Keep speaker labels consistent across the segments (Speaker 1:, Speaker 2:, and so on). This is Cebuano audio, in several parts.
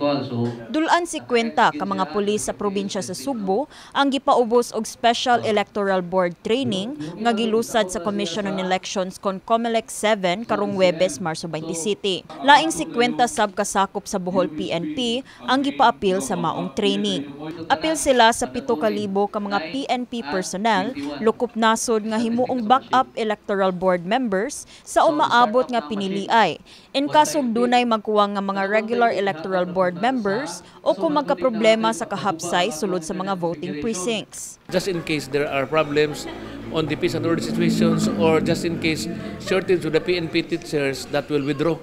Speaker 1: Actual, so
Speaker 2: Dul-an 50 ka mga pulis sa probinsya sa Sugbo ang gipaubos og Special Electoral Board Training nga gilusad sa Commission on Elections kon COMELEC 7 karong Webes, Marso 27. Laing 50 sab kasakop sa Bohol PNP ang gipaapil sa maong training. Apil sila sa 7,000 ka mga PNP personnel lukop nasod nga himuong backup electoral board members sa umaabot nga piniliay. In kaso dunay magkuwang nga mga regular electoral board members o kung magkaproblema sa kahapsay sulod sa mga voting precincts.
Speaker 3: Just in case there are problems on the peace and order situations or just in case shortage of the PNP teachers that will withdraw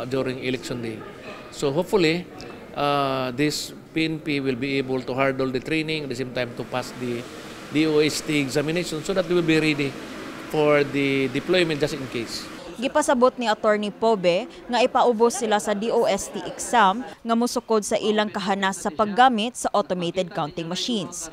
Speaker 3: during election day. So hopefully, this PNP will be able to hurdle the training, at the same time to pass the DOST examination so that we will be ready for the deployment just in case.
Speaker 2: Gipasabot ni Attorney Pobe nga ipaubos sila sa DOST exam nga mosukod sa ilang kahanas sa paggamit sa automated counting machines.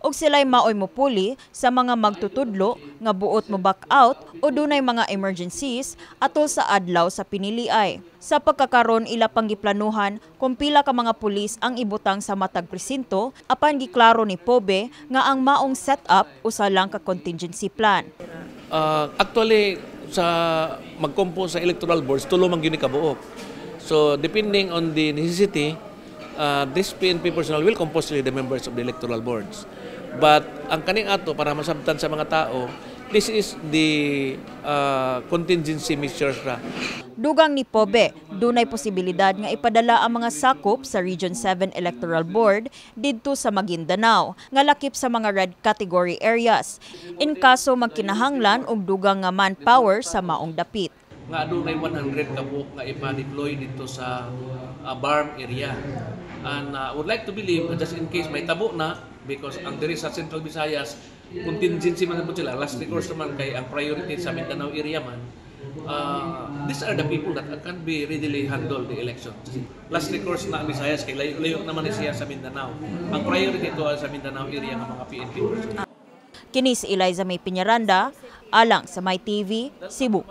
Speaker 2: Og sila'y maoy mopuli sa mga magtutudlo nga buot mo back out o dunay mga emergencies atol sa adlaw sa piniliay. Sa pagkakaron, ila pang giplanuhan kung pila ka mga pulis ang ibutang sa matag presinto, apan giklaro ni Pobe nga ang maong setup usa lang ka contingency plan.
Speaker 3: Actually, sa mag-compose sa electoral boards, tulo man gyud ni kabuok. So, depending on the necessity, this PNP personnel will compose the members of the electoral boards. But ang kaning ato, para masabtan sa mga tao, this is the contingency measures ra.
Speaker 2: Dugang ni Pobe, dunay posibilidad nga ipadala ang mga sakop sa Region 7 Electoral Board didto sa Maguindanao, nga lakip sa mga red category areas, in kaso magkinahanglan og dugang nga manpower sa maong dapit.
Speaker 3: Nga adunay 100 ka buok nga ipa-deploy dito sa BARMM area. And would like to believe that just in case may tabo na, because ang diri sa Central Visayas, contingency man po sila, last recourse naman kay ang priority sa Mindanao area man, these are the people that can be readily handle the election. Last recourse na ang Visayas kay layo-layo naman ni siya sa Mindanao. Ang priority ito ay sa Mindanao area ng mga PNP personnel.
Speaker 2: Kini si Eliza May Piñaranda, alang sa My TV, Cebu.